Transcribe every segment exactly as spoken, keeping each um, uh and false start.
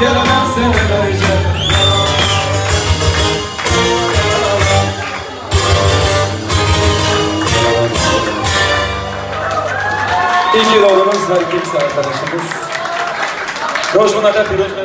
İyi ki doğdunuz her kimse arkadaşımız. Rojhilata pîroz be.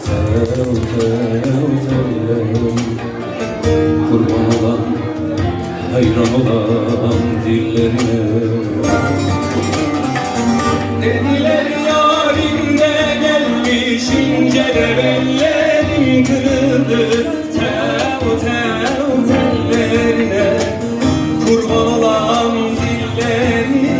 Tev, tev, tellerim, kurban olan, hayran olan dillerine. Dediler yarim de gelmiş, ince de bellerim kırıldı. Tev, tev, tellerine, kurban olan dillerine.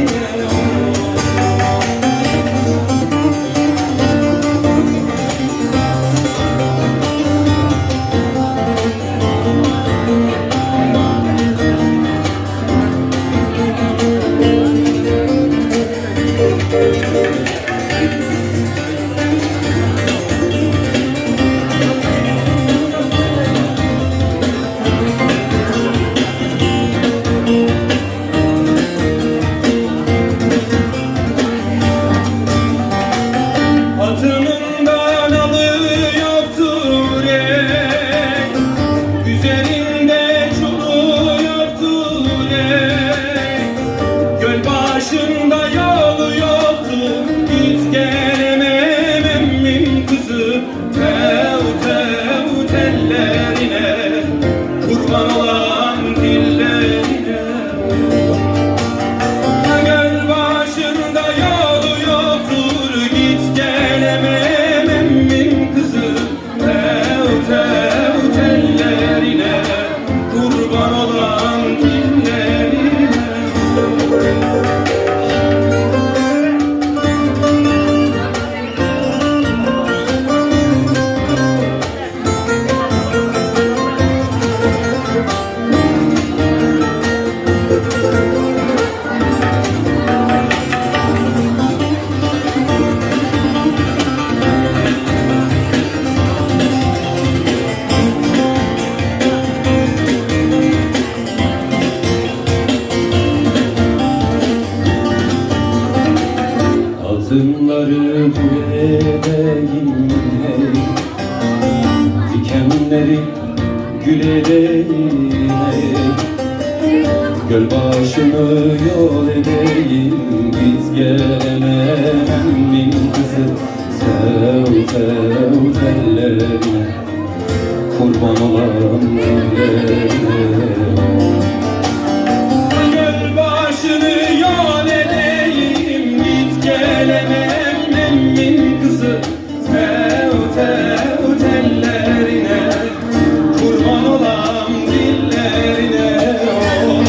Atımın kanalı yoktur ey, üzerinde çulu yoktur ey. Göl başında yolu yoktur, git gelemem emmin kızı. Tev, tev tellerine, kurban olan dillerine. Göl başında yolu yoktur, git gelemem emmin kızı. Tev, tev tellerine, kurban olan dillerine. Altınları bu edeyim hey, dikenleri gül edeyim hey. Göl başını yol edeyim, git gelemem emmin kızı. Tev, tev tellerine, kurban olan dillerine. Göl başını yol edeyim, git gelemem emmin kızı. Tev, tev tellerine, kurban olan dillerine. Oh.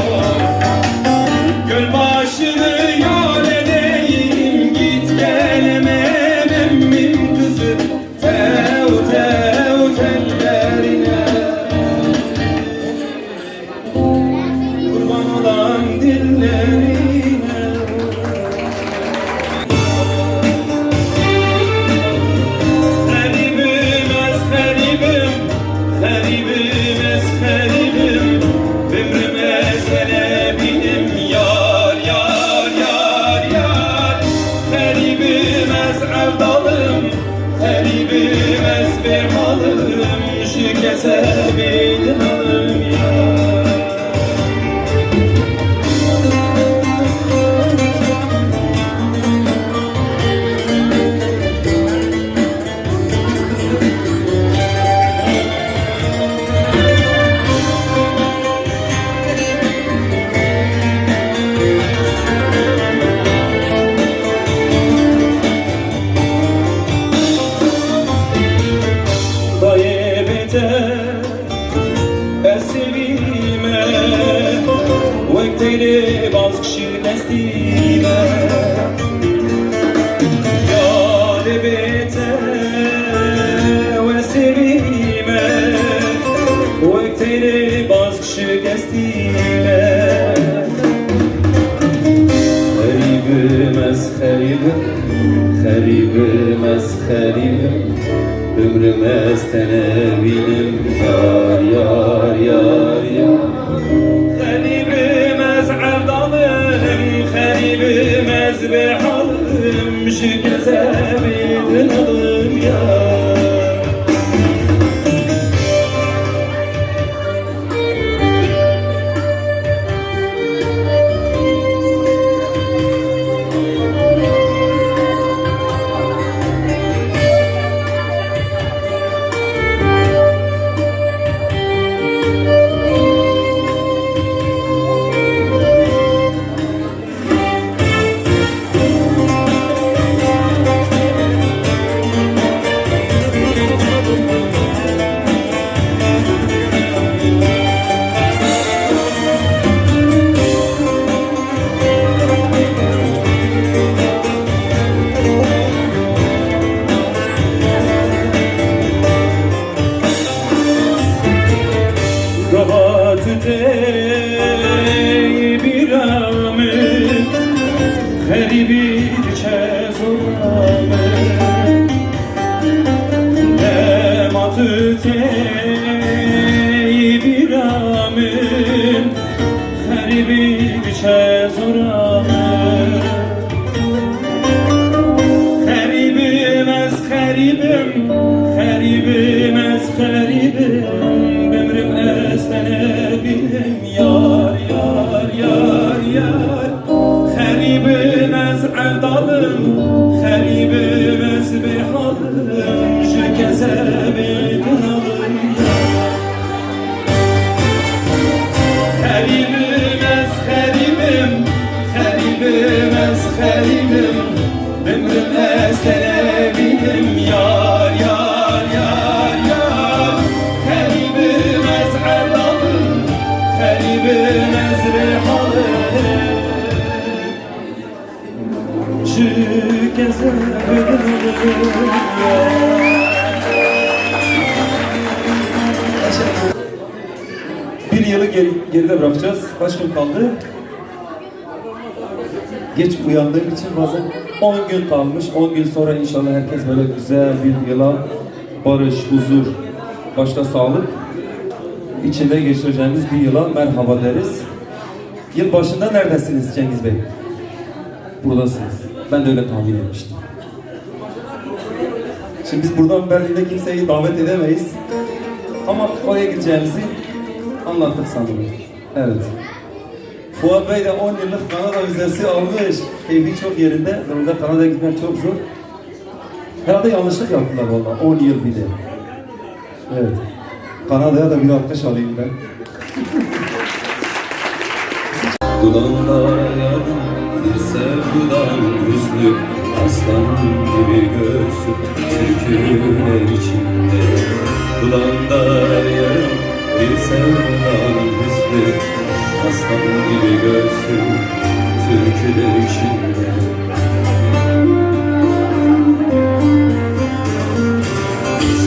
Teyrê baz şikestî me, yadê bê te we sêvî me, wek teyrê baz şikestî me. Xerîbim ez, xerîbim, xerîbim ez, xerîbim. Bimrim ez te nebînim, yar, yar, yar, yar. Xerîbim ez evdalim, xerîbim ez bêhalim, ji kezebê din alim yar. Gava tu tê bîra min, xerîbî diçe zora min. Dema tu tê bîra min, xerîbî diçe zora min. Xerîbim ez, xerîbim, xerîbim ez, xerîbim. Bimrim ez te nebînim, yar, yar, yar, yar. Xerîbim ez evdalim, xerîbim ez bêhalim, ji kezebê din alim. Xerîbim ez, xerîbim, xerîbim ez, xerîbim. Bimrim ez te nebînim, yar, yar, yar, yar. Xerîbim ez evdalim, xerîbim ez bêhalim. Ji kezebê din alim. Bir yılı geri- geride bırakacağız. Kaç gün kaldı? Geç uyandığım için bazen on gün kalmış. On gün sonra inşallah herkes böyle güzel bir yıla, barış, huzur, başta sağlık içinde geçireceğimiz bir yıla merhaba deriz. Yılbaşında neredesiniz Cengiz Bey? Buradasınız. Ben de öyle tahmin etmiştim. Şimdi biz buradan Berlin'de kimseyi davet edemeyiz. Ama oraya gideceğimizi anlattık sanırım. Evet. Fuat Bey de on yıllık Kanada vizesi almış. Keyfi çok yerinde. Normalde Kanada'ya gitmek çok zor. Herhalde yanlışlık yaptılar vallahi. On yıl bir de. Evet. Kanada'ya da bir alkış alayım ben. Dudağında yarım bir sevdanın hüznü, aslan gibi göğsü türküler içinde. Dudağında yarım bir sevdanın hüznü, aslan gibi göğsü türküler içinde.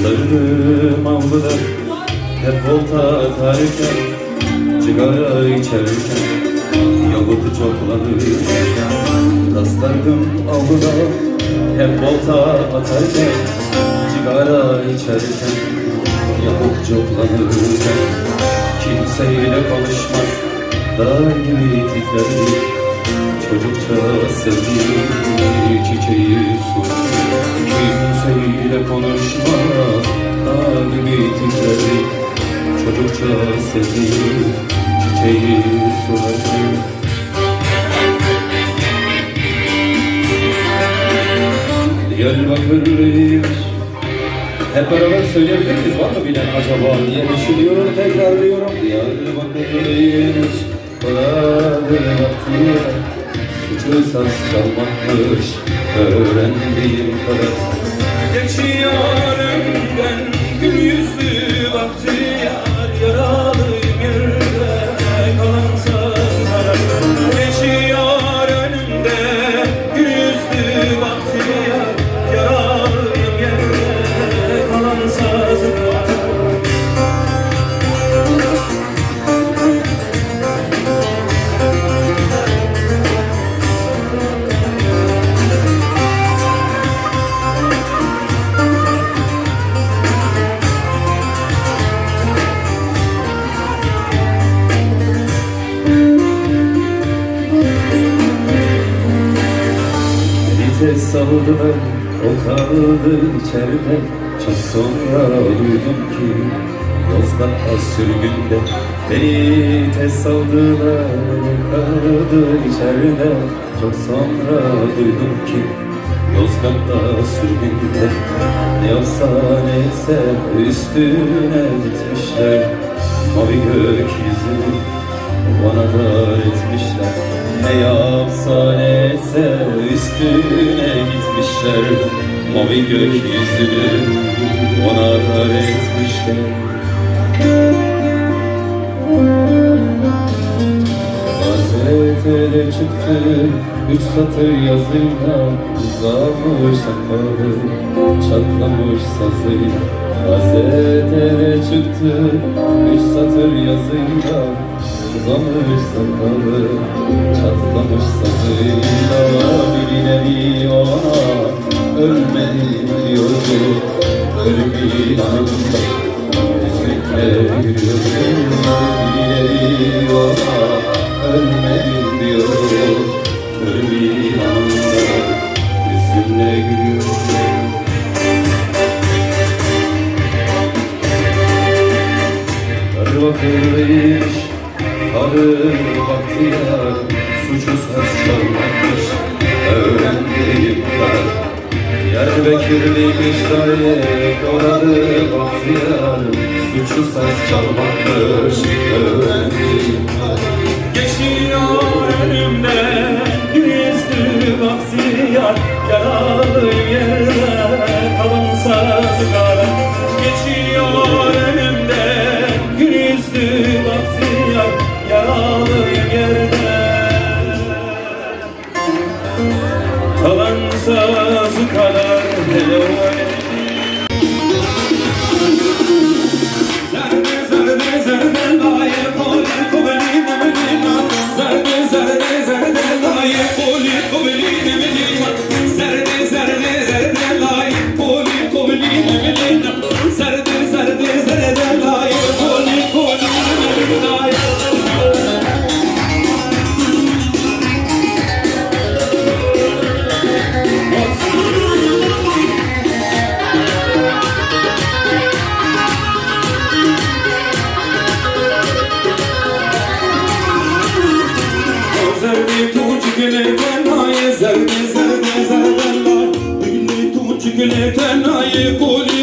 Sardım avluda hep volta atarken, cigara içerken, yahut coplanırken. Rastlardım avluda hep volta atarken, cigara içerken, yahut coplanırken. Kimseyle konuşmaz, dağ gibi titrerdi. Çocukça sevdiğim çiçeği sular. Kimseyle konuşmaz, dağ gibi titrerdi. Çocukça sevdiğim çiçeği sular. Diyarbakırlıymış. Hep beraber söyleyebilir miyiz? Var mı bilen acaba diye düşünüyorum, tekrarlıyorum. Diyarbakırlıymış. Vardır vakti suçu saz çalmakmış öğrendiğim kadar. Geçiyor önden gün yüzü bahtiyar, yaralıyım yerde kalan sazlara. Saldılar o kaldı içeride. Çok sonra duydum ki Yozgat'ta sürgünde. Beni de saldılar o kaldı içeride. Çok sonra duydum ki Yozgat'ta sürgünde. Ne yapsa ne etse üstüne gitmişler. Mavi gökyüzünü ona dar etmişler. Ne yapsa ne etse üstüne gitmişler. Mavi gökyüzünü ona dar etmişler. Gazetede çıktı üç satır yazıyla, uzamış sakalı, çatlamış sazıyla. Gazetede çıktı üç satır yazıyla, uzamış sakalı, çatlamış sazıyla. Birileri ona ölmedi diyordu, ölüm ilanında. Hüzünle yürüyorum, birileri ona ölmedi diyor. Ölüm ilanında hüzünle yürüyorum. Diyarbakırlıymış, kadın bahtiyar, suçu ses çalmakmış, öğrendiğim kadar. Diyarbakırlıymış dayı, oralı bahtiyar, suçu ses çalmakmış, öğrendiğim kadar. Geçiyor önümden gün yüzlü bahtiyar, yaralı yerde kalan sazı kadar. Geçiyor önümden gün yüzlü bahtiyar, yaralı yerde kalan sazı kadar hele. Zerdê tu çi gulê tenayê, zerdê, zerdê, zerdê lay. Gulê tu çi gulê tenayê, kolî